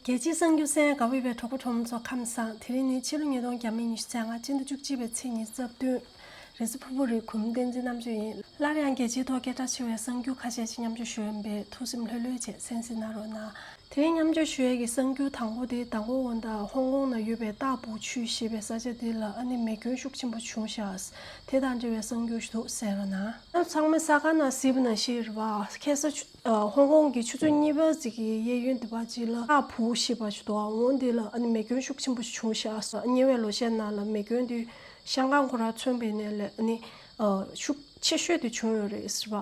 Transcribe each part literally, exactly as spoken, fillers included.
རྒྱལ་སྤྱིའི་གསར་འགྱུར་གསན་གནང་བའི་གྲོགས་པོ་གྲོགས་མོ་ཚོ་ཁམས་བཟང་། དེ་རིང་ནི་ཕྱི་ལོ་ཉིས་སྟོང་ཉི་ཤུ་རྩ་ལྔ། སྤྱི་ཟླ་བཅུ་གཅིག་པའི་ཚེས་ཉི་ཤུ་རྩ་བདུན། རེས་གཟའ་ཕུར་བུ་རེད། གུས་མོ་བསྟན་འཛིན་རྣམ་དཔྱོད་ཡིན། སླར་ཡང་རྒྱལ་སྤྱིའི་ཐོག་སྐད་གྲགས་ཆེ་བའི་གསར་འགྱུར་ཁ་ཤས་ཤིག་མཉམ་སྤྱོད་ཞུ་ཡིན་པས། ཐུགས་སེམས་ལྷོད་ལྷོད་བྱས་གསན་གཟིགས་གནང་རོགས་གནང་། དེ་རིང་མཉམ་སྤྱོད་ཞུ་ཡས་ཀྱི་གསར་འགྱུར་དང་པོ་དེ། མདང་དགོང་དགོང་དག་ཧོང་ཀོང་ནང་ཡོད་པའི་ཏཱ་ཕུའུ་ཆུས་ཞེས་པའི་ས་ཆ་དེ་ལ་ཨ་ནི་མེ་སྐྱོན་ཤུགས་ཆེན་པོ་བྱུང་བཞག། དེ་དང་འབྲེལ་བའི་གསར་འགྱུར་ཞིག་འདུག། གསན་རོགས་གནང་། ད་ཚང་མས་གསར་ཁང་ནང་གཟིགས་པ་ནང་བཞིན་རེད་བ། ཁ་སང་ཆུ- ཨ། ཧོང་ཀོང་གི་ཆུ་ཚོད་གཉིས་པ་ཙམ་གྱི་གཡས་གཡོན་དེ་པ་ཅིག་ལ་ཏཱ་ཕུའུ་ཞེས་པ་ཞིག་འདུག། འོ་འདི་ལ་ཨ་ནི་མེ་སྐྱོན་ཤུགས་ཆེན་པོ་ཞིག་བྱུང་བཞག། ཉེ་བའི་ལོ་ཤས་ནང་ལ་མེ་སྐྱོན་དེ་ཤང་ཀང་ཁོ་རང་མཚོན་པའི་ནས་ལས་ཨ་ནི་ཨ། ཤུགས་ཆེ་ཤོས་དེ་བྱུང་ཡོད་རེད་ཟེར་བ།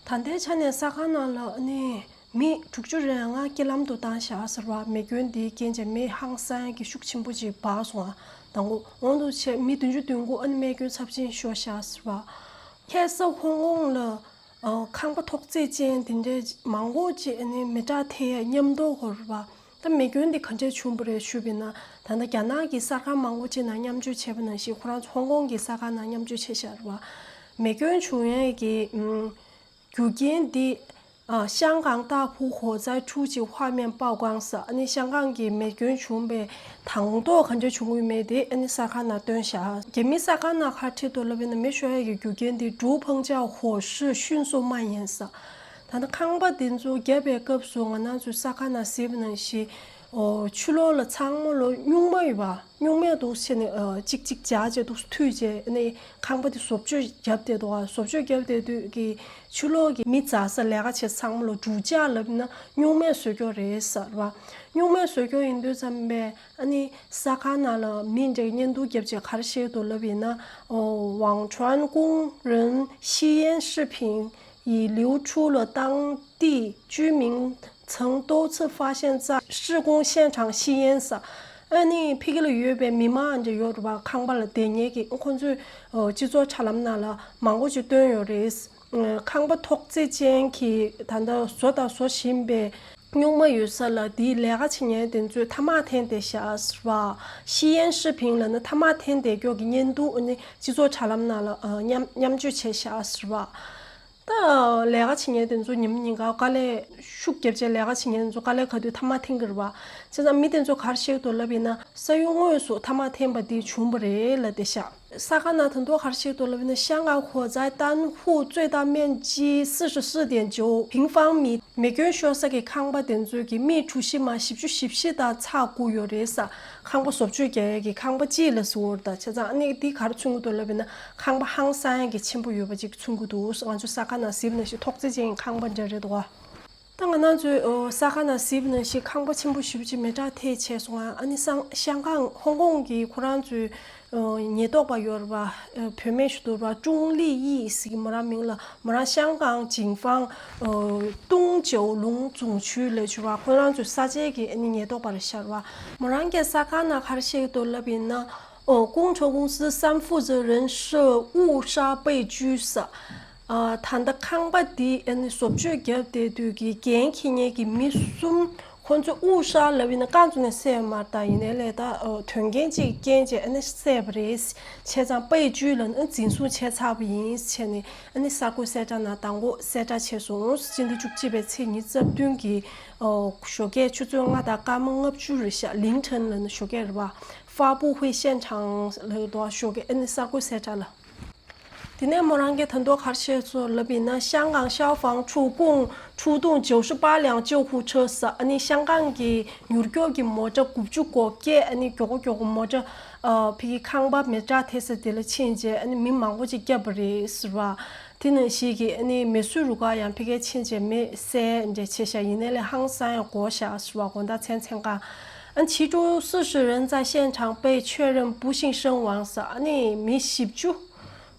ད་ལྟའི་ཆ་ནས་གསར་ཁང་ནང་ལ་ཨ་ནི་མི་དྲུག་ཅུ་རེ་ལྔ་རྐྱེན་ལམ་དུ་བཏང་བཞག་ཟེར་བ། མེ་སྐྱོན་དེའི་རྐྱེན་བྱས་མི་ཧང་སང་གི་ཤུགས་ཆེན་པོ་ཅིག་འབར་སོང་བ། དང་པོ་འོང་དུ་བྱས་མི་བདུན་ཅུ་དོན་དགུ་ཨ་ནི་མེ་སྐྱོན་ཚབས་ཆེན་ཤོར་བཞག་ཟེར་བ། ཁ་སང་ཧོང་ཀོང་ལ་ཨ། ཁང་པ་ཐོག་བརྩེགས་ཅན་དེ་འདྲའི་མང་པོ་ཅིག་ཨ་ནི་མེ་སྲེག་ཐེབས་ཡས་མཉམ་དུ་ཧོར་བ། ད་མེ་སྐྱོན་འདི་ག་འདྲས་བྱུང་བ་རེད་ཞུས་པ་ཡིན་ན། ད་ལྟ་རྒྱ་ནག་གི་གསར་ཁང་མང་པོ་ཅིག་ནང་མཉམ་སྤྱོད་བྱས་པ་ནང་བཞིན་ཁོ་རང་ཚོ་ཧོང་ཀོང་གི་གསར་ཁང་ནང་མཉམ་སྤྱོད་བྱས་བཞག་རེད་བ། མེ་སྐྱོན་བྱུང་ཡས་ཀྱི་ཨམ། རྒྱུ་རྐྱེན་འདི་ཨ། 香港大埔火灾初期画面曝光ཟེར། ཨ་ནི་ཤང་ཀང་གི་མེ་སྐྱོན་བྱུང་བའི་དང་ཐོག་ག་འདྲས་བྱུང་ཡོད་མེད་དེ་ཨ་ནི་གསར་ཁང་ནང་བཏོན་བཞག། རྒྱ་མིའི་གསར་ཁང་ནང་ག་རེ་བྲིས་འདུག་ལབ་ན། མེ་ཤོར་ཡས་ཀྱི་རྒྱུ་རྐྱེན་འདི་ཀྲུའུ་ཕང་ཅའོ་火势迅速蔓延ཟེར། ད་ནི་ཁང་པ་འདི་ཚོ་བརྒྱབ་པའི་སྐབས་སུ་ང་རང་ཚོའི་གསར་ཁང་ནང་གཟིགས་པ་ནང་བཞིན། ཨོ། ཕྱི་ལོགས་ལ་ཚང་མ་ལོ་སྨྱུག་མ་ཡོད་པ། སྨྱུག་མས་འདུག་བྱས་ནས་ཨ། གཅིག་གཅིག་སྦྱར་བྱས་འདུག་མཐུད་བྱས་ནས་ཁང་པ་དེ་བཟོ་བཅོས་བརྒྱབ་བསྡད་འདུག། ཨ། བཟོ་བཅོས་བརྒྱབ་བསྡད་དུས་ཀྱི་ཕྱི་ལོགས་ཀྱི་མི་འཛེག་ས་ལས་ཀ་བྱེད་ཚང་མ་ལོ་གྲུ་ཆག་ལབ་ན་སྨྱུག་མས་བཟོ་རྒྱུ་རེད་ཟེར་བ། སྨྱུག་མས་བཟོ་རྒྱུ་ཡིན་དུས་ཙམ་པས་ཨ་ནི་གསར་ཁང་ནང་ལ་མི་འདྲ་བརྙན་ཐུང་བརྒྱབ་བྱས་ག་རེ་བཤད་འདུག་ལབ་ཡིན་ན། ཨོ། 网传工人吸烟视频 ཡི流出了当地居民曾多次发现在施工现场吸烟ཟེར། ཨ་ནི་ཕ་གི་ལ་ཡོད་པའི་མི་མང་འདྲ་ཡོད་རེད་བ། ཁང་པ་ལ་བསྡད་མཁན་གྱི་ཁོང་ཚོས་ཨོ། སྤྱི་ཚོགས་དྲ་ལམ་ནང་ལ་མང་པོ་ཅིག་བཏོན་ཡོད་རེད། ཁང་པ་ཐོག་བརྩེགས་ཅན་གྱི་ད་ལྟ་བཟོ་དང་བཟོ་བཞིན་པའི་སྨྱུག་མ་ཡོད་ས་ལ་དེའི་ལས་ཀ་བྱེད་མཁན་དེ་ཚོས་ཐ་མག་འཐེན་བསྡད་བཞག་ཟེར་བ། 吸烟视频 ལབ་ན་ཐ་མག་འཐེན་བསྡད་རྒྱུ་གི་བརྙན་ཐུང་ཨ་ནི་སྤྱི་ཚོགས་དྲ་ལམ་ནང་ལ་ཨ། མཉམ་མཉམ་སྤྱོད་བྱས་བཞག་ཟེར་བ། ད་ལས་ཀ་བྱེད་མཁན་དེ་ཚོ་ཉིན་མོ་ཉིན་གང་དཀའ་ལས་ཤུགས་བརྒྱབ་བྱས་ལས་ཀ་བྱེད་མཁན་དེ་ཚོ་དཀའ་ལས་ཁག་དུས་ཐ་མག་འཐེན་གྱི་རེད་བ། བྱས་ཙང་མི་དེ་ཚོ་ག་རེ་བཤད་འདུག་ལབ་ཡིན་ན། ས་ཡུལ་དངོས་སུ་ཐ་མག་འཐེན་པ་དེ་བྱུང་བ་རེད་ལབ་བསྡད་ཤག། གསར་ཁང་ནང་ད་དུང་ག་རེ་བཤད་འདུག་ལབ་ཡིན་ན། 香港火灾单户最大面积四十四点九平方米。 མེ་སྐྱོན་ཤོར་ས་གི་ཁང་པ་དེ་ཚོའི་གི་མི་གྲུ་བཞི་མ་བཞི་བཅུ་ཞེ་བཞི་དང་ཚེག་བསྒུགས་ཡོད་རེད་ཟེར། ཁང་པ་བཟོ་བཅོས་རྒྱག་ཡས་ཀྱི་ཁང་པ་གཅིག་ལ་ཟེར་བ་རེད། ད་བྱས་ཙང་ཨ་ནི་འདི་ག་རེ་མཚོན་གྱི་འདུག་ལབ་ཡིན་ན། ཁང་པ་ཧང་སང་ཡས་ཀྱི་ཆེན་པོ་ཡོད་པ་ཅིག་མཚོན་གྱི་འདུག། ང་ཚོ་གསར་ཁང་ནང་གཟིགས་པ་ནང་བཞིན་ཐོག་བརྩེགས་ཅན་གྱི་ཁང་པ་འདྲ་རེད་འདུག་ག། ད་ང་རང་ཚོའི་ཨོ། གསར་ཁང་ནང་གཟིགས་པ་ནང་བཞིན་ཁང་པ་ཆེན་པོ་བཞི་བཅུ་མེ་སྲེག་ཐེབས་བྱས་སོང་ང་། ཨ་ནི་སང་ཤང་ཀང་ཧོང་ཀོང་གི་ཁོ་རང་ཚོའི་ཨོ། ཉེན་རྟོག་པ་ཡོད་རེད་བ། ཨོ། བུད་མེད་ཞིག་འདུག་རེད་བ། ཀྲུང་ལི་ཡི་ཟེར་གྱི། མོ་རང་མིང་ལ་མོ་རང་香港警方 ཨོ། ཏུང་ཅའོ་ལུང་总区ལབ་ཀྱི་རེད་བ། ཁོ་རང་ཚོའི་ས་ཆའི་གི་ཨ་ནི་ཉེན་རྟོག་པ་རེད་ཤག་རེད་བ། མོ་རང་གི་གསར་ཁང་ནང་ག་རེ་བཤད་ཀྱི་འདུག་ལབ་ཡིན་ན། ཨོ། 工程公司三负责人涉误杀被拘ཟེར། ཨ། ད་ལྟ་ཁང་པ་འདི་ཨ་ནི་བཟོ་བཅོས་བརྒྱབ་བསྡད་དུས་ཀྱི་འགན་འཁྱེར་མཁན་གྱི་མི་གསུམ། ཁོང་ཚོས་误杀ལབ་ཡིན་ན་རྐང་བཙུགས་ནས་བསད་ཡོད་མ་རེད། ད་ཡིན་ནའི་ལས་ད་ཨོ། དོན་རྐྱེན་གཅིག་རྐྱེན་བྱས་ཨ་ནི་བསད་པ་རེད། བྱས་ཙང་被拘 ལབ་ན་འཛིན་བཟུང་བྱས་ཚར་བ་ཡིན་བྱས་ནས་ཨ་ནི་གསར་འགོད་གསལ་བསྒྲགས་ནང་དང་པོ་གསལ་བསྒྲགས་བྱས་སོང་། སྤྱི་ཟླ་བཅུ་གཅིག་པའི་ཚེས་ཉི་ཤུ་རྩ་བདུན་གྱི་ཨོ། ཞོགས་ཀས་ཆུ་ཚོད་ལྔ་དང་སྐར་མ་ལྔ་བཅུ་རེད་ཤག། 凌晨ལབ་ན་ཞོགས་ཀས་རེད་བ། 发布会现场ལབ་འདུག། ཞོགས་ཀས་ཨ་ནི་གསར་འགོད་གསལ་བསྒྲགས་ལ། དེ་ནས་མོ་རང་གིས་ད་དུང་ག་རེ་བཤད་སོང་ལབ་ཡིན་ན། 香港消防处共出动九十八辆救护车ཟེར། ཨ་ནི་ཤང་ཀང་གི་མྱུར་སྐྱོབ་ཀྱི་མོ་ཊ་དགུ་བཅུ་གོ་བརྒྱད། ཨ་ནི་མགྱོགས་པོ་མགྱོགས་པོ་མོ་ཊ་ཨ། ཕ་གི་ཁང་པ་མེ་སྲེག་ཐེབས་ས་དེ་ལ་ཕྱིན་བྱས་ཨ་ནི་མི་མང་པོ་ཅིག་བསྐྱབས་པ་རེད་ཟེར་བ། དེ་ནང་བཞིན་གྱི་ཨ་ནི་མེ་གསོད་རུ་ཁག་ཡང་ཕ་གིར་ཕྱིན་བྱས་མི་བསད་འདྲ་བྱས་ཤག། ཡིན་ནའི་ལས་ཧང་སང་ཡང་གོ་ཤག་ཟེར་བ། དགོང་དག་མཚན་མཚན་གང་། ཨ། 其中四十人在现场被确认不幸身亡ཟེར། ཨ་ནི་མི་བཞི་བཅུ་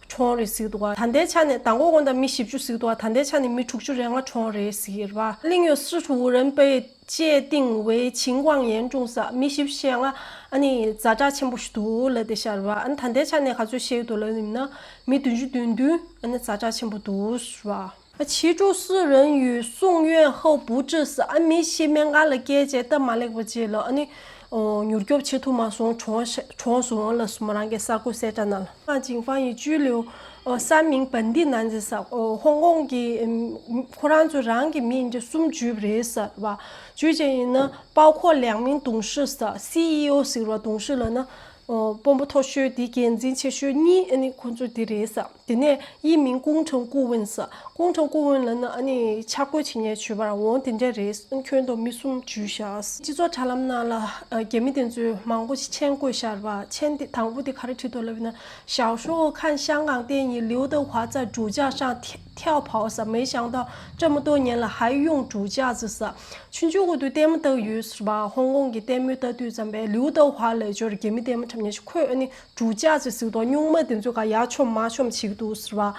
གྲོངས་རེད་ཟེར་གྱི་འདུག་ག། ད་ལྟའི་ཆ་ནས་དང་པོ་དགོང་དག་མི་བཞི་བཅུ་ཟེར་གྱི་འདུག་ག། ད་ལྟའི་ཆ་ནས་མི་དྲུག་ཅུ་རེ་ལྔ་གྲོངས་རེད་ཟེར་གྱི་རེད་བ། 另有四十五人被鉴定为情况严重ཟེར། མི་བཞི་བཅུ་ཞེ་ལྔ་ཨ་ནི་ཛ་དྲག་ཆེན་པོ་ཞིག་འདུག་ལབ་བསྡད་ཤག་རེད་བ། ཨ་ནི་ད་ལྟའི་ཆ་ནས་ག་ཚོད་བཤད་ཀྱི་འདུག་ལབ་ཡིན་ན། མི་བདུན་ཅུ་དོན་བདུན་ཨ་ནི་ཛ་དྲག་ཆེན་པོ་འདུག་ཟེར་བ། 其中四人于送院后不治ཟེར། ཨ། མི་བཞི་སྨན་ཁང་ལ་བསྐྱལ་རྗེས་སྟབས་མ་ལེགས་པ་ཅིག་ལ་ཨ་ནི་ཨོ། མྱུར་སྐྱོབ་བྱེད་ཐུབ་མ་སོང་། གྲོངས་ཤ- གྲོངས་སོང་ལབ་སོང་། མོ་རང་གི་གསར་འགོད་གསལ་བསྒྲགས་ནང་ལ། 警方已拘留 ཨོ། 三名本地男子 ཟེར། ཨོ། ཧོང་ཀོང་གི་ཨམ་ཁོ་རང་ཚོ་རང་གི་མི་འདི་གསུམ་འཇུས་པ་རེད་ཟེར་བ། འཇུས་བྱས་ཡིན་ན་包括两名董事 ཟེར། སི་ཨི་ཨོ་ཟེར་བ། 董事 ལབ་ན་ཨོ་དཔོན་པོ་མཐོ་ཤོས་དེ། འགན་འཛིན་ཆེ་ཤོས་གཉིས་ཨ་ནི་ཁོ་ཚོ་དེ་རེད་ཟེར། དེ་ནས་一名工程顾问 ཟེར། 工程顾问 ལབ་ན་ཨ་ནི་འཆར་འགོད་བྱེད་མཁན་ཞུས་པར། འོ་དེ་འདྲ་རེད། ཁྱོན་བསྡོམས་མི་གསུམ་འཇུས་བཞག་སྤྱི་ཚོགས་དྲ་ལམ་ནང་ལ་ཨ་རྒྱ་མི་དེ་ཚོས་མང་པོ་ཞིག་མཆན་བཀོད་བཞག་པ། མཆན་དེ་དང་པོ་དེ་ག་རེ་བྲིས་འདུག་ལབ་ཡིན་ན། 小时候看香港电影，刘德华在主架上跳跳跑 ཟེར། 没想到这么多年了还用主架子 ཟེར། ཆུང་ཆུང་གི་དུས་ལྟད་མོ་ལྟ་ཡོད་ཟེར་བ། ཧོང་ཀོང་གི་ལྟད་མོ་ལྟ་དུས་ཙམ་པས་刘德华 ལབ་ཅོར་རྒྱ་མི་ལྟད་མོ་འཁྲབ་མཁན་ཞིག་ཁོས་ཨ་ནི་གྲུ་ཆ་ཅིག་ཟིག་དང་སྨྱུག་མ་དེ་ཚོ་ག་ཡར་མཆོང་མར་མཆོང་བྱེད་ཀྱི་འདུག་ཟེར་བ།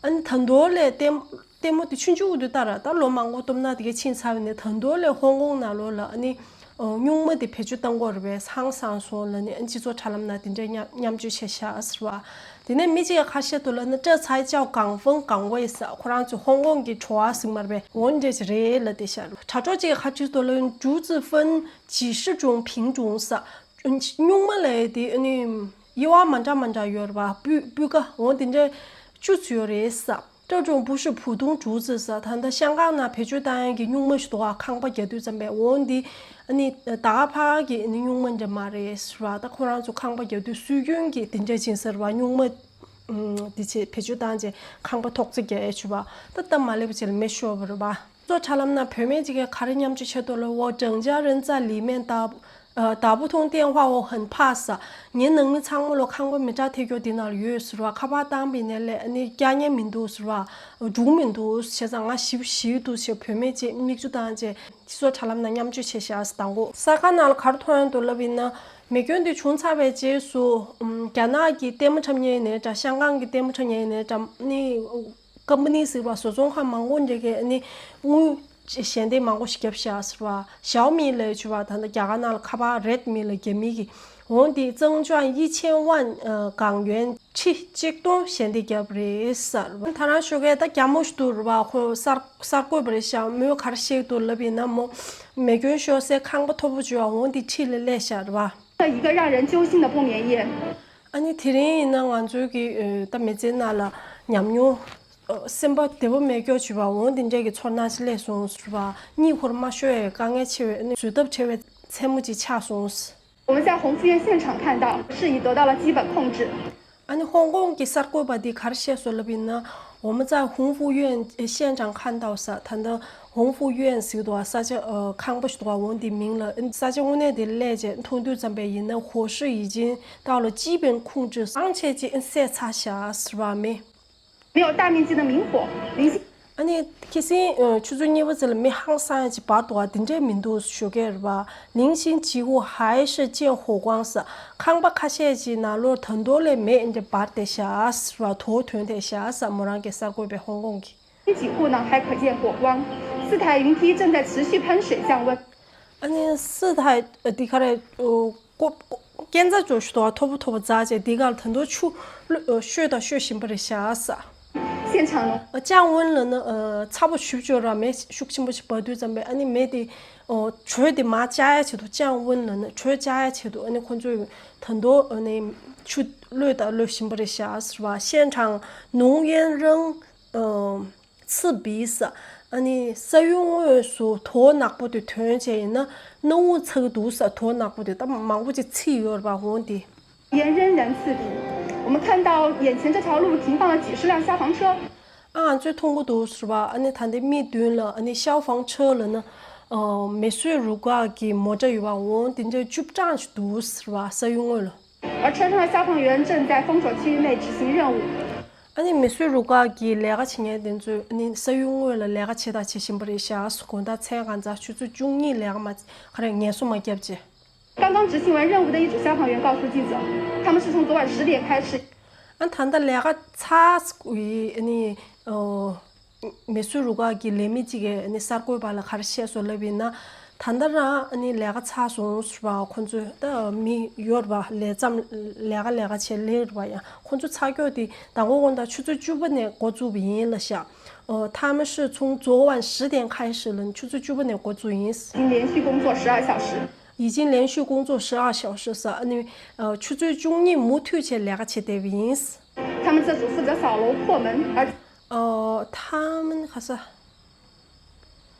ཨ་ནི་ད་མདོ་ལས་ལྟད་ལྟད་མོ་དེ་ཆུང་ཆུང་དུས་ལྟར་ད་ལོ་མང་པོ་སྟོབས་ན་དེ་ག་ཕྱིན་ཚར་བ་ནས། ད་མདོ་ལས་ཧོང་ཀོང་ནང་ལོགས་ལ་ཨ་ནི་སྨྱུག་མ་དེ་བེད་སྤྱོད་བཏང་གི་ཡོད་རེད་པས། ཧང་སངས་སོང་ལབ་ནས་ཨ་ནི་སྤྱི་ཚོགས་དྲ་ལམ་ནང་དེ་འདྲའི་མཉམ་མཉམ་སྤྱོད་བྱས་ཤག་ཟེར་བ། དེ་ནས་མི་གཅིག་གིས་ག་རེ་བཤད་འདུག་ལབ་ན། 这才叫港风港味 ཟེར། ཁོ་རང་ཚོ་ཧོང་ཀོང་གི་བྲོ་བ་ཟེར་མ་རེད་པས། འོ་འདྲ་ཅིག་རེད་ལབ་བསྡད་ཤག་དྲ་གྲོགས་གཅིག་གིས་ག་རེ་བྲིས་འདུག་ལབ་ན། 竹子分几十种品种 ཟེར། སྨྱུག་མ་ལབ་ཡས་དེ་ཨ་ནི་དབྱེ་བ་མ་འདྲ་མ་འདྲ་ཡོད་རེད་པ། སྤུས་སྤུས་ཀ་འོ་དེ་འདྲ་བཅུ་ཙམ་ཡོད་རེད་ཟེར། 这种不是普通竹子 ཟེར། ད་ལྟ་ཤང་ཀང་ནང་བེད་སྤྱོད་བཏང་ཡས་ཀྱི་སྨྱུག་མ་ཞིག་འདུག་ག་ཁང་པ་རྒྱག་དུས་ཙམ་པས། འོ་འདི་ཨ་ནི་ད་ག་ཕར་གྱི་ཨ་ནི་སྨྱུག་མ་འདྲ་མ་རེད་ཟེར་བ། ད་ཁོ་རང་ཚོ་ཁང་པ་རྒྱག་དུས་སྲོལ་རྒྱུན་གྱི་དེ་འདྲ་ཅིག་ཟེར་བ། སྨྱུག་མ་འདི་བྱས་བེད་སྤྱོད་བཏང་བྱས་ཁང་པ་ཐོག་བརྩེགས་རྒྱག་ཡས་བྱས་པ། ད་སྟབས་མ་ལེགས་པ་ཅིག་ལ་མེ་ཤོར་བ་རེད་པ། སྤྱི་ཚོགས་དྲ་ལམ་ནང་བུད་མེད་ཅིག་གིས་ག་རེ་མཉམ་སྤྱོད་བྱས་འདུག་ལབ། 我整家人在里面打 ཨ། 打不通电话，我很怕死。 ངའི་ནང་མི་ཚང་མ་ལོ་ཁང་པ་མེ་སྲེག་ཐེབས་རྒྱུ་འདི་ནང་ལ་ཡོད་ཟེར་བ། ཁ་པར་བཏང་བ་ཡིན་ནའི་ཨ་ནི་རྒྱག་མཁན་མི་འདུག་ཟེར་བ། འགྲོ་མི་འདུག་བྱས་ཙང་ང་ཞེད་པོ་ཞེད་འདུག་ཟེར། བུད་མེད་ཅིག་མིག་ཆུ་བཏང་བྱས་སྤྱི་ཚོགས་དྲ་ལམ་ནང་མཉམ་སྤྱོད་བྱས་ཤག་ཟེར། དང་པོ་གསར་ཁང་ནང་ལ་ག་རེ་མཐོང་ཡོང་འདུག་ལབ་ཡིན་ན། མེ་སྐྱོན་འདི་བྱུང་ཚར་བའི་རྗེས་སུ་ཨམ་རྒྱ་ནག་གི་ལྟད་མོ་འཁྲབ་མཁན་ཡིན་ནའི་འདྲ། ཤང་ཀང་གི་ལྟད་མོ་འཁྲབ་མཁན་ཡིན་ནའི་འདྲ། ཨ་ནི་ཀམ་པ་ནི་ཟེར་བ། བཟོ་ཚོང་ཁང་མང་པོ་འདྲ་གིས་ཨ་ནི་དངུལ་ཞལ་འདེབས་མང་པོ་ཞིག་བརྒྱབ་ཤག་ཟེར་བ། ཞའོ་མི་ལབ་ཡས་བྱས་པ། ད་ལྟ་རྒྱ་གར་ནང་ལ་ཁ་པར་རེད་མི་ལ་རྒྱ་མི་གིས། འོ་འདི་增加一千万港元 ཁྲི་གཅིག་སྟོང་ཞལ་འདེབས་བརྒྱབ་རེད་ཟེར་བ། ད་རང་ཞོགས་ཀས་ད་རྒྱ་མོ་ཞིག་འདུག་རེད་པ། ཁོ་གསར་གསར་འགོད་པ་རེད་ཤག་མོས་ག་རེ་བཤད་འདུག་ལབ་ཡིན་ན། མོ་མེ་སྐྱོན་ཤོར་སའི་ཁང་པ་མཐོ་པོ་བྱས་པ། འོ་འདི་ཁྲི་ལ་སླེབས་ཤག་རེད་པ། 一个让人揪心的不眠夜。 ཨ་ནི་དེ་རིང་ཡིན་ན་ང་ཚོའི་གི་ཨ་ད་མི་ཚེའི་ནང་ལ་ཉམས་མྱོང་ཨ་སེམས་པ་བདེ་པོ་མེད་རྒྱུ་བྱས་པ། འོ་འདི་འདྲས་ཀྱི་ཚོར་སྣང་ཞིག་སླེབས་སོང་ཟེར་བ། གཉིད་ཧུར་མ་ཤོར་ཡས་དཀའ་ངལ་ཆེ་བའི། ཨ་ནི་འཛུལ་ཐབས་བྲལ་བའི་མཚན་མོ་ཅིག་ཆགས་སོང་ཟེར། 我们在洪福苑现场看到，事已得到了基本控制。 ཨ་ནི་ཧོང་ཀོང་གི་གསར་འགོད་པ་འདིས་ག་རེ་བཤད་སོང་ལབ་ཡིན་ན། 我们在洪福苑现场看到 ཟེར། ད་ལྟ་ཧོང་ཧྥུ་ཡོན་ཟེར་གྱི་འདུག་པ། ས་ཆ་ཨ་ཁང་པ་ཞིག་འདུག་པ། འོ་འདི་མིང་ལ། ཨ་ནི་ས་ཆ་དངོས་གནས་དེ་སླེབས་བྱས་མཐོང་དུས་ཙམ་པ་ཡིན་ན། 火势已经到了基本控制། ཨང་ཆད་ཅིག་ཨ་ནི་སད་ཚར་ཤག་ཟེར་བ་མེ། 没有大面积的明火，零星 ཨ་ནི་ཁ་སང་ཨ་ཆུ་ཚོད་གཉིས་པ་ཙམ་ལ་མེ་ཧང་སངས་ཡས་ཅིག་འབར་འདུག་པ། དེ་འདྲས་མི་འདུག་ཞུ་གི་རེད་པ། 零星起火还是见火光 ཟེར། ཁང་པ་ཁ་ཤས་ཅིག་ནང་ལོགས་ད་མདོ་ལས་མེ་འདི་འབར་བསྡད་ཤག་ཟེར་བ། དོ་ཐོན་བསྡད་ཤག་ཟེར། མོ་རང་གི་གསར་འགོད་པས། ཧོང་ཀོང་གི། 几户呢还可见火光，四台云梯正在持续喷水降温。 ཨ་ནི་四台 འདི་ག་རེ། ཨོ། ཀོ་ཀོ་ཀན་ཛ་ཅོ་ཞུ་དོ། མཐོ་པོ་མཐོ་པོ་འཛེགས་བྱས་འདི་གར་ད་དུང་ཆུ་གློད་ཨོ་གཤོད་དང་གཤོད་བཞིན་པ་རེད་ཤག་ཟེར། 现场呢 ཨ་降温 ལབ་ན་ཨ་ཚ་པོ་ཞེ་པོ་ཅིག་ཡོད་རེད་པ། མེ་ཤུགས་ཆེན་པོ་ཞིག་འབར་དུས་ཙམ་པས། ཨ་ནི་མེ་དེ་ཨོ་དྲོད་དེ་མར་བཅག་ཡས་ཆེད་དུ། 降温 ལབ་ན་དྲོད་བཅག་ཡས་ཆེད་དུ། ཨ་ནི་ཁོ་ཚོས་ད་དུང་ཨ་ནི་ཆུ་གློད་དང་གློད་བཞིན་པ་རེད་ཤག་ཟེར་བ། 现场浓烟仍 ཨ་刺鼻 ཟེར། ཨ་ནི་ས་ཡུལ་དངོས་སུ་དོ་ནག་པོ་དེ་ཐོན་བྱས་ཡིན་ན་སྣུམ་འཁོལ་ཚ་གི་འདུག་ཟེར། དོ་ནག་པོ་དེ་ད་མང་པོ་ཅིག་ཚིག་ཡོད་རེད་པ། འོ་འདི། 烟仍然刺鼻。我们看到眼前这条路停放了几十辆消防车。 ཨ་ང་ཚོས་མཐོང་གི་འདུག་ཟེར་བ། ཨ་ནི་ད་ལྟའི་མིག་མདུན་ལ་ཨ་ནི་消防车 ལབ་ན་ཨ་མེ་གསོད་རུ་ཁག་གི་མོ་ཊ་ཡོད་པ། འོ་དེ་འདྲ་བཅུ་གྲངས་ཤིག་འདུག་ཟེར་བ། ས་ཡུལ་དངོས་ལ། 而车上的消防员正在封锁区域内执行任务。 ཨ་ནི་མེ་གསོད་རུ་ཁག་གི་ལས་ཀ་བྱེད་མཁན་དེ་ཚོས་ཨ་ནི་ས་ཡུལ་དངོས་ལ་ལས་ཀ་བྱེད་དང་བྱེད་བཞིན་པ་རེད་ཤག་ཟེར། དགོང་དག་མཚན་གང་ཚ་ཆུ་ཚོད་བཅུ་གཉིས་ལས་ཀ་མ་ག་རེ་ངལ་གསོ་མ་བརྒྱབ་བྱས། 刚刚执行完任务的一组消防员告诉记者，他们是从昨晚十点开始。 ཨ་ད་ལྟ་ལས་ཀ་ཚར་ཡི་ཨ་ནི་ཨོ། མེ་གསོད་རུ་ཁག་གི་ལས་མི་གཅིག་གིས་ཨ་ནི་གསར་འགོད་པ་ལ་ག་རེ་བཤད་སོང་ལབ་ཡིན་ན། ད་ལྟ་རང་ཨ་ནི་ལས་ཀ་ཚར་སོང་ཟེར་བ། ཁོ་ཚོས་ད་མི་ཡོད་རེད་པ། ལས་མཚམས་ལས་ཀ་ལས་ཀ་བྱེད་ལས་རེད་པ། ཡང་ཁོ་ཚོ་ཚར་ཀྱོག་དེ་ཟླ་འགོ་དགོང་དག་ཆུ་ཚོད་བཅུ་པ་ནས་འགོ་བཙུགས་པ་ཡིན་ལབ་ཤག་ཨོ། 他们是从昨晚十点开始 ལབ། ཆུ་ཚོད་བཅུ་པ་ནས་འགོ་བཙུགས་ཡིན། 已经连续工作十二小时。 已经连续工作十二小时 ཟེར། ཨ་ནི་ཨོ་ཆུ་ཚོད་བཅུ་གཉིས་མུ་མཐུད་བྱས་ལས་ཀ་བྱེད་བསྡད་པ་ཡིན། 他们这组负责扫楼破门，而 ཨོ། 他们 ག་ས།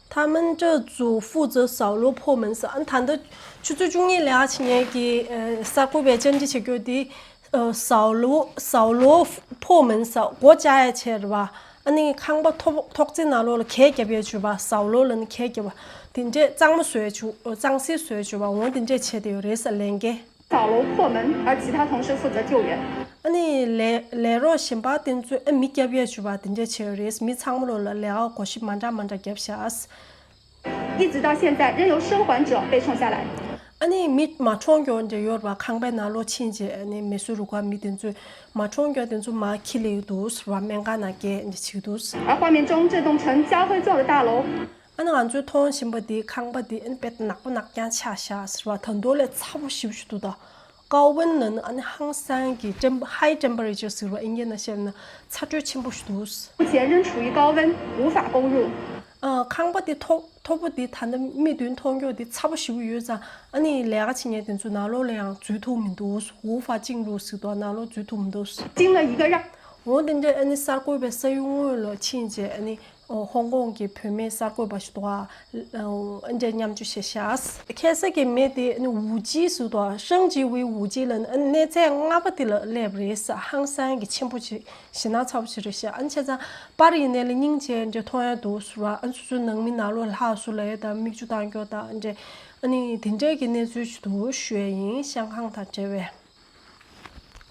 他们这组负责扫楼破门 ཟེར། ཨ་ནི་ད་ལྟ་ཆུ་ཚོད་བཅུ་གཉིས་ལས་ཀ་བྱེད་མཁན་གྱི་ཨ་གསར་འགོད་པའི་བཅར་འདྲི་བྱེད་རྒྱུ་དེ། ཨ་扫楼，扫楼破门 ཟེར། སྒོ་བཅག་ཡ་བྱས་རེད་པ། ཨ་ནི་ཁང་པ་ཐོག་ཐོག་བརྩེགས་ནང་ལོགས་ལ་གས་རྒྱབ་ཡ་བྱས་པ། 扫楼 ལབ་ནི་གས་རྒྱབ་པ། དེ་འདྲས་གཙང་མ་བཟོ་ཡ་བྱས། གཙང་སེལ་བཟོ་ཡ་བྱས་པ། འོ་དེ་འདྲས་བྱས་བསྡད་ཡོད་རེད་ཟེར། ལས་འགན། 扫楼破门，而其他同事负责救援。 ཨ་ནི་ལས་ལས་རོགས་གཞན་པ་དེ་ཚོས་ཨ་མི་རྒྱབ་ཡ་བྱས་པ་དེ་འདྲས་བྱས་ཡོད་རེད། མི་ཚང་མ་ལོགས་ལ་ལས་ཀ་གོ་ཞིབ་མ་འདྲ་མ་འདྲ་རྒྱབ་ཤག 一直到现在，仍由生还者被剩下来。 ཨ་ནི་མི་མ་གྲོངས་མཁན་འདྲ་ཡོད་རེད་པ། ཁང་པའི་ནང་ལོགས་ཕྱིན་བྱས། ཨ་ནི་མེ་གསོད་རུ་ཁག་མི་དེ་ཚོས་མ་གྲོངས་མཁན་དེ་ཚོ་མར་འཁྱེར་སླེབས་འདུག་ཟེར་བ། སྨན་ཁང་ནང་བསྐྱལ་འདྲ་བྱས་འདུག 而画面中这栋呈家徽状的大楼。 ཨ་ནི་ང་ཚོས་མཐོང་བཞིན་པ་དེ། ཁང་པ་དེ་ཨ་ནི་དཔེ་ནག་པོ་ནག་རྐྱང་ཆགས་ཤག་ཟེར་བ། ད་དུང་ལས་ཚ་པོ་ཞེ་པོ་ཞིག་འདུག་ད། 高温 ལབ་ན་ཨ་ནི་ཧང་སང་གི་ཊེམ་high temperature ཟེར་བ། ཨིན་སྐད་ནང་བཤད་ན་ཚ་དྲོད་ཆེན་པོ་ཞིག་འདུག 目前仍处于高温，无法购入。 ཨ་ཁང་པ་དེ་མཐོ་མཐོ་པོ་དེ། ད་ནི་མིག་མདུན་མཐོང་རྒྱུ་དེ་ཚ་པོ་ཞེ་པོ་ཡོད་ཙང་། ཨ་ནི་ལས་ཀ་བྱེད་མཁན་དེ་ཚོ་ནང་ལོགས་ལ་ཡང་འཛུལ་ཐུབ་མི་འདུག 无法进入 ཟེར་དུས་ནང་ལོགས་འཛུལ་ཐུབ་མི་འདུག 经了一个让 འོ་དེ་འདྲ་ཨ་ནི་གསར་འགོད་པའི་ས་ཡུལ་དངོས་ལ་ཕྱིན་བྱས། ཨ་ནི་ཨོ་ཧོང་ཀོང་གི་བུད་མེད་གསར་འགོད་པ་ཞིག་འདུག་ག་ཨ་འདྲས་མཉམ་སྤྱོད་བྱས་ཤག 开始 གི་མི་དེ་ཨ་ནི་五级 ཟེར་དུས། 升级为五级 ལ་ཨ་ནི་གནས་ཚད་ལྔ་པ་དེ་ལ་སླེབས་རེད་ཟེར། ཧང་སང་གི་ཆེན་པོ་ཅིག་ཞེད་སྣང་ཚ་པོ་ཅིག་རེད་ཤག་ཨ་ནི་བྱས་ཙང་པར་ཡིན་ནའི་ལ་སྙིང་རྗེ་འདྲ་མཐོང་ཡ་འདུག་ཟེར་བ། ཨ་ནི་སོ་སོའི་ནང་མི་ནང་ལོགས་ལྷག་བཟོ་ལབ་ཡ་དང་། མིག་ཆུ་བཏང་རྒྱུ་དང་འདྲ། ཨ་ནི་དེ་འདྲས་ཀྱི་གནས་ཚུལ་ཞིག་འདུག་ཞུ་ཡ་ཡིན། ཤང་ཀང་དང་འབྲེལ་བའི།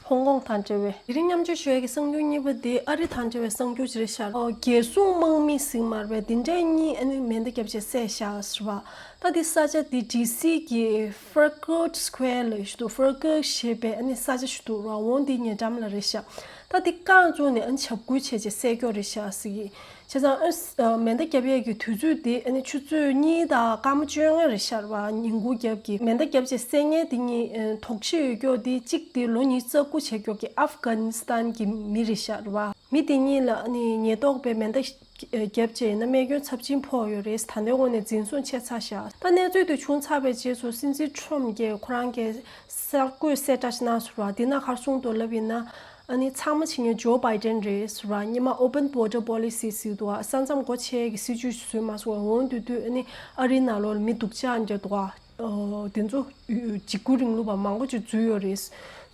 ཧོང་ཀོང་དང་འབྲེལ་བའི། དེ་རིང་མཉམ་སྤྱོད་ཞུ་ཡ་གི་གསར་འགྱུར་གཉིས་པ་དེ་ཨ་རི་དང་འབྲེལ་བའི་གསར་འགྱུར་ཅིག་རེད་ཤག་ཨོ། རྒྱལ་སྲུང་དམག་མི་ཟེར་མ་རེད་པས། དེ་འདྲས་གཉིས་ཨ་ནི་མེ་མདའ་བརྒྱབ་བྱས་བསད་ཤག་ཟེར་བ། ད་དེ་ས་ཆ་དེ་ཌི་སི་གི་Frederick Square ལབ་ཞིག་འདུག Frederick ཞེས་པའི་ཨ་ནི་ས་ཆ་ཞིག་འདུག་ར། འོ་དེ་ཉེ་འགྲམ་ལ་རེད་ཤག་ད་དེ་རྐང་བཙུགས་ནས་ཨ་ནི་འཇབ་རྒོལ་བྱས་བྱས་བསད་རྒྱུ་རེད་ཤག་ཟེར་གི། བྱས་ཙང་ཨ་ནི་མེ་མདའ་བརྒྱབ་ཡས་ཀྱི་དུས་ཚོད་དེ་ཨ་ནི་ཆུ་ཚོད་གཉིས་དང་སྐར་མ་བཅོ་ལྔ་རེད་ཤག་ར་བ། ཉིན་གུང་རྒྱབ་ཀྱི། མེ་མདའ་བརྒྱབ་བྱས་བསད་མཁན་དེ་གཉིས་ཨ་དོགས་གཞི་ཡོད་རྒྱུ་དེ། གཅིག་དེ་ལོ་ཉི་ཤུ་རྩ་དགུ་བྱེད་རྒྱུ་གི་ཨབ་གྷ་ནི་སི་ཐན་གྱི་མི་རེད་ཤག་ར་བ། མི་དེ་གཉིས་ལ་ཨ་ནི་ཉེན་རྟོག་པས་མེ་མདའ་བརྒྱབ་བྱས་ཡིན་ན་རྨས་སྐྱོན་ཚབས་ཆེན་ཕོག་ཡོད་རེད། ད་ལྟའི་ངོས་ནས་འཛིན་བཟུང་བྱས་ཚར་ཤག་ད་གནས་ཚུལ་དེ་བྱུང་ཚར་བའི་རྗེས་སུ་སྲིད་འཛིན་ཁྲོམ་གྱིས་ཁོ་རང་གི་གསར་འགོད་གསལ་བསྒྲགས་ཤིག་གནང་སོང་ར། དེ་ནང་ག་རེ་གསུངས་འདུག་ལབ་ཡིན་ན། ཨ་ནི་ཚང་མ་བྱེད་མཁན་ཇོ་བྷའི་ཌེན་རེད་ཟེར་བ། སྔོན་མ་Open Border Policy ཟེར་འདུག་ག་ས་མཚམས་སྒོ་ཕྱེ་གི་སྲིད་ཇུས་ཤིག་བཟོས་མ་སོང་། འོ་དེ་དུས་ཨ་ནི་ཨ་རིའི་ནང་ལོགས་ལ་མི་སྡུག་ཅག་འདྲ་འདུག་ག་ཨོ། དེ་ཚོ་འཇིགས་སྐུལ་རིང་ལུགས་པ་མང་པོ་ཅིག་འཛུལ་ཡོད་རེད།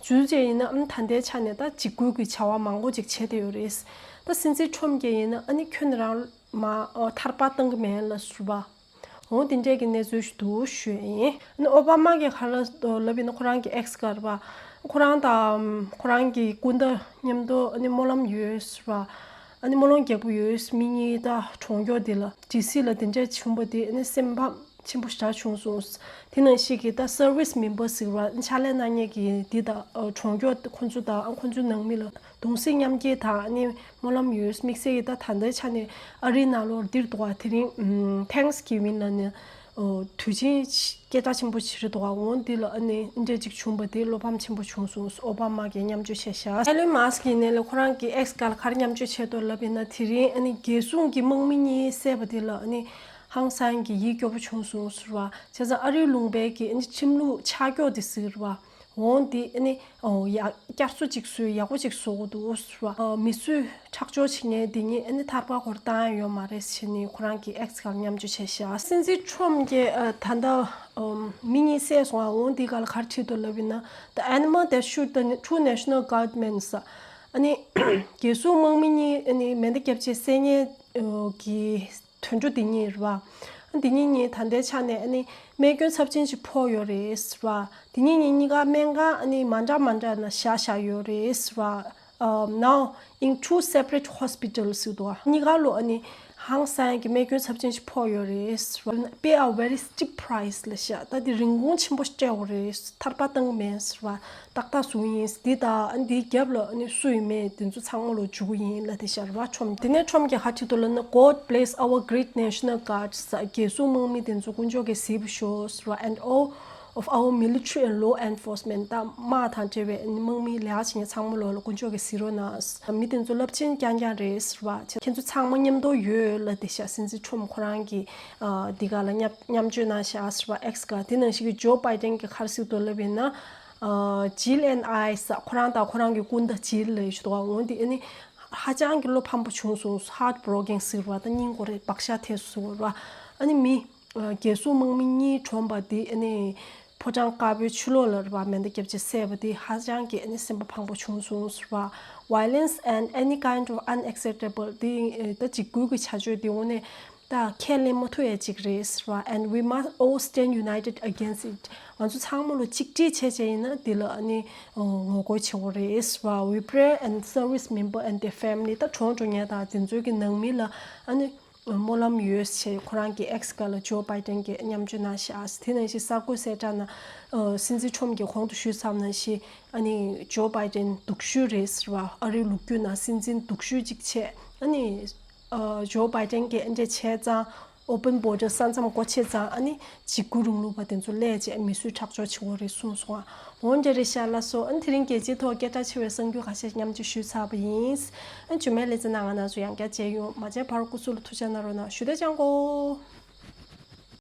འཛུལ་བྱས་ཡིན་ན་ཨ་ནི་ད་ལྟའི་ཆ་ནས་ད་འཇིགས་སྐུལ་གྱི་བྱ་བ་མང་པོ་ཅིག་བྱས་བསྡད་ཡོད་རེད། ད་སྲིད་འཛིན་ཁྲོམ་གྱིས་ཡིན་ན་ཨ་ནི་ཁྱོད་རང་མ་ཨོ་ཐར་པ་བཏང་གི་མེད་ལབ་ཟེར་བ། འོ་དེ་འདྲས་ཀྱི་གནས་ཚུལ་ཞིག་འདུག་ཞུ་ཡ་ཡིན། ཨ་ནི་ཨོ་བྷ་མ་གིས་ག་རེ་ལབ་ཡིན་ན། ཁོ་རང་གི་X་ག་རེད་པ། ཁོ་རང་དང་ཁོ་རང་གི་སྐུ་ཟླ་མཉམ་དུ་ཨ་ནི་སྨོན་ལམ་ཡོད་ཟེར་བ། ཨ་ནི་སྨོན་ལམ་རྒྱག་གི་ཡོད། མི་གཉིས་ད་གྲོངས་རྒྱུ་དེ་ལ། ཌི་སི་ལ་དེ་འདྲས་བྱུང་བ་དེ་ཨ་ནི་སེམས་ཕམ་ཆེན་པོ་ཞེ་དྲག་བྱུང་སོང་། དེ་ནང་བཞིན་གྱི་ད་སར་བིས་མེམ་བར་ཟེར་བ། ཕྱག་ལས་གནང་མཁན་གྱི་དེ་དང་གྲོངས་རྒྱུ། ཁོ་ཚོ་དང་ཁོ་ཚོའི་ནང་མི་ལ་གདུང་སེམས་མཉམ་སྐྱེད་དང་ཨ་ནི་སྨོན་ལམ་ཡོད། དམིགས་བསལ་གྱི་ད་ད་ལྟའི་ཆ་ནས་ཨ་རིའི་ནང་ལོགས་འདིར་འདུག་ག་དེ་རིང་ཨམ་Thanksgiving་ལ་ནི་ཨོ་དུས་ཆེན་སྐད་གྲགས་ཆེན་པོ་ཞིག་རེད་འདུག་ག་འོ་འདི་ལ་ཨ་ནི་འདྲ་ཅིག་བྱུང་བ་དེ་བློ་ཕམ་ཆེན་པོ་བྱུང་སོང་། ཨོ་བྷ་མ་གིས་མཉམ་སྤྱོད་བྱས་ཤག Elon Musk་ཡིན་ནའི་ལ་ཁོ་རང་གི་X་ག་ལ་ག་རེ་མཉམ་སྤྱོད་བྱས་འདུག་ལབ་ཡིན་ན། དེ་རིང་ཨ་ནི་རྒྱལ་སྲུང་གི་དམག་མི་གཉིས་བསད་པ་དེ་ལ་ཨ་ནི་ཧང་སང་གི་ཡིད་སྐྱོ་པོ་བྱུང་སོང་ཟེར་བ། བྱས་ཙང་ཨ་རིའི་ལུང་པའི་གི་ཨ་ནི་ཁྲིམས་ལུགས་ཆག་སྐྱོ་དེ་ཟེར་བ། འོ་འདི་ཨ་ནི་ཨོ་ཡ་བསྐྱར་གསོ་ཅིག་བཟོས། ཡག་པོ་ཅིག་བཟོ་དགོས་འདུག་ཟེར་བ། ཨོ་མི་གསོད་ཁྲག་སྦྱོར་བྱེད་མཁན་འདི་གཉིས་ཨ་ནི་ཐར་པ་འགོར་བཏང་ཡ་ཡོད་མ་རེད་ཟེར་ནས་ཁོ་རང་གི་X་ག་ལ་མཉམ་སྤྱོད་བྱས་ཤག་སྲིད་འཛིན་ཁྲོམ་གྱིས་ཨ་ད་ལྟ་ཨོ་མི་གཉིས་བསད་སོང་ང་། འོ་འདི་ག་ལ་ག་རེ་བྲིས་འདུག་ལབ་ཡིན་ན། The animal that shoot the two national guardsmen། ཨ་ནི་རྒྱལ་སྲུང་དམག་མི་གཉིས་ཨ་ནི་མེ་མདའ་བརྒྱབ་བྱས་བསད་མཁན་ཨོ་གི་དུད་འགྲོ་འདི་གཉིས་རེད་བ། འདི་གཉིས་གཉིས་ད་ལྟའི་ཆ་ནས་ཨ་ནི་རྨས་སྐྱོན་ཚབས་ཆེན་ཞིག་ཕོག་ཡོད་རེད་ཟེར་བ། འདི་གཉིས་གཉིས་གཉིས་ཀ་སྨན་ཁང་ཨ་ནི་མ་འདྲ་མ་འདྲ་ན་བཞག་བཞག་ཡོད་རེད་ཟེར་བ། Um, now in two separate hospitals ཟེར་འདུག་གཉིས་ཀ་ལོ་ཨ་ནི་ཧང་སང་གི་རྨས་སྐྱོན་ཚབས་ཆེན་ཞིག་ཕོག་ཡོད་རེད་ཟེར་བ། Pay a very steep price ལབ་ཤག་ད་འདི་རིན་གོང་ཆེན་པོ་སྤྲད་དགོས་རེད། ཐར་པ་བཏང་མེད་ཟེར་བ། ཏག་ཏག་བཟུང་ཡིན། འདི་དང་འདིའི་རྒྱབ་ལ་ཨ་ནི་སུ་ཡིན་མེད་དེ་ཚོ་ཚང་མ་ལོ་འཇུག་གི་ཡིན་ལབ་བསྡད་ཤག་རེད་བ། ཁྲོམ་དེ་ནས་ཁྲོམ་གྱིས་ག་རེ་བྲིས་འདུག་ལབ་ན། God bless our great national guards། རྒྱལ་སྲུང་དམག་མི་དེ་ཚོ་དཀོན་མཆོག་གིས་གཟིགས་པར་ཤོག་ཟེར་བ། And all of our military and law enforcement། ད་དམག་དང་འབྲེལ་བའི་དམག་མི་ལས་ཀ་བྱེད་མཁན་ཚང་མ་ལོ་ལ་དཀོན་མཆོག་གིས་གཟིགས་རོགས་གནང་། མི་དེ་ཚོ་རླབས་ཆེན་རྐྱང་རྐྱང་རེད་ཟེར་བ། ཁྱེད་ཚོ་ཚང་མ་མཉམ་དུ་ཡོད་ལབ་བསྡད་ཤག་སྲིད་འཛིན་ཁྲོམ་ཁོ་རང་གིས་ཨ་འདི་ག་ལ་མཉམ་མཉམ་སྤྱོད་གནང་ཤག་ཟེར་བ། X་ག་དེ་ནང་བཞིན་གྱི་ཇོ་བྷའི་ཌེན་གྱིས་ག་རེ་གཟིགས་འདུག་ལབ་ཡིན་ན། Jill and I ཟེར་ཁོ་རང་དང་ཁོ་རང་གི་སྐུ་ཟླ་ཇིལ་ལབ་ཡ་ཞིག་འདུག་འོ་འདི་ཨ་ནི་ཧ་ཅང་གི་བློ་ཕམ་པོ་བྱུང་སོང་། Heartbroken ཟེར་བ་དང་སྙིང་ཁོ་རེ་བག་ཤ་ཐེབས་སོང་བ། ཨ་ནི་མི་རྒྱལ་སྲུང་དམག་མི་གཉིས་གྲོངས་པ་འདི་ཨ་ནི་ཕོ་བྲང་དཀར་པོའི་ཕྱི་ལོགས་ལ་རེད་པ། མེ་མདའ་བརྒྱབ་བྱས་བསད་པ་འདི་ཧ་ཅང་གི་ཨ་ནི་སེམས་པ་ཕངས་པོ་བྱུང་སོང་ཟེར་བ། Violence and any kind of unacceptable འདི་ད་འཇིགས་སྐུལ་གྱི་བྱ་སྤྱོད་འདི་དངོས་གནས་ད་ཁས་ལེན་མ་ཐུབ་ཡ་ཅིག་རེད་ཟེར་བ། And we must all stand united against it. ང་ཚོ་ཚང་མ་ལོ་གཅིག་སྒྲིལ་བྱས་བྱས་ཡིན་ན་འདི་ལ་ཨ་ནི་ངོ་རྒོལ་བྱེད་དགོས་རེད་ཟེར་བ། We pray and service member and their family ད་གྲོངས་འགྲོ་མཁན་དང་དེ་ཚོའི་གི་ནང་མི་ལ་ཨ་ནི་སྨོན་ལམ་ཡོད་ཅེས་ཁོ་རང་གི་X་སྒང་ལ་ཇོ་བྷའི་ཏན་གྱིས་མཉམ་སྤྱོད་གནང་ཤག་དེ་ནང་བཞིན་གསར་འགོད་གསལ་བསྒྲགས་ནང་སྲིད་འཛིན་ཁྲོམ་གྱིས་གོང་དུ་ཞུས་ཚར་བ་ནང་བཞིན་ཨ་ནི་ཇོ་བྷའི་ཏན་སྡུག་ཤོས་རེད་ཟེར་བ། ཨ་རིའི་ལོ་རྒྱུས་ནང་སྲིད་འཛིན་སྡུག་ཤོས་གཅིག་བྱས། ཨ་ནི་ཇོ་བྷའི་ཏན་གྱིས་ཨ་འདྲས་བྱས་ཙང་open border ས་མཚམས་སྒོ་ཕྱེ་ཙང་ཨ་ནི་འཇིགས་སྐུལ་རིང་ལུགས་པ་དེ་ཚོ་སླེབས་བྱས་མི་གསོད་ཁྲག་སྦྱོར་བྱེད་དགོས་རེད་གསུངས་སོང་ང་། འོ་འདྲས་རེད་ཤག་ལགས་སོ། ཨ་ནི་དེ་རིང་རྒྱལ་སྤྱིའི་ཐོག་སྐད་གྲགས་ཆེ་བའི་གསར་འགྱུར་ཁ་ཤས་མཉམ་སྤྱོད་ཞུས་ཚར་བ་ཡིན། ཨ་ནི་རྗེས་མའི་ལེ་ཚན་ནང་ང་རང་ཚོ་ཡང་བསྐྱར་མཇལ་ཡོང་། མ་མཇལ་བར་སྐུ་གཟུགས་ལ་ཐུགས་ཅག་གནང་རོགས་གནང་། ཞུ་དེ་ཅང་གོ།